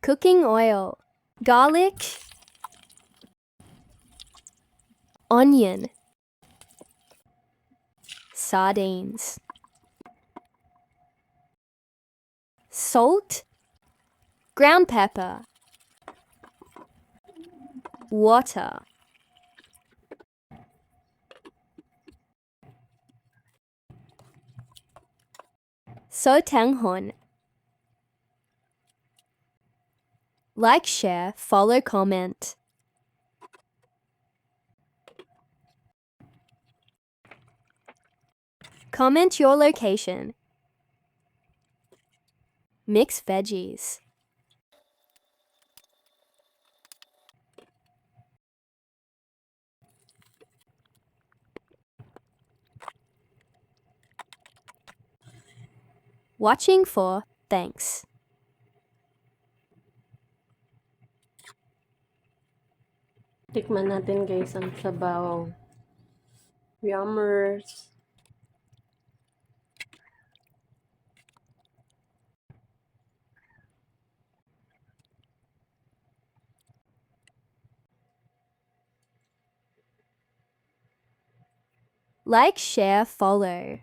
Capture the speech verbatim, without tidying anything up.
Cooking oil, garlic, onion, sardines, salt, ground pepper, water. Sotanghon. Like, share, follow, comment. Comment your location. Mix veggies. Watching for, thanks. Tikman natin, guys, ang sabaw. Yummers. Like, share, follow.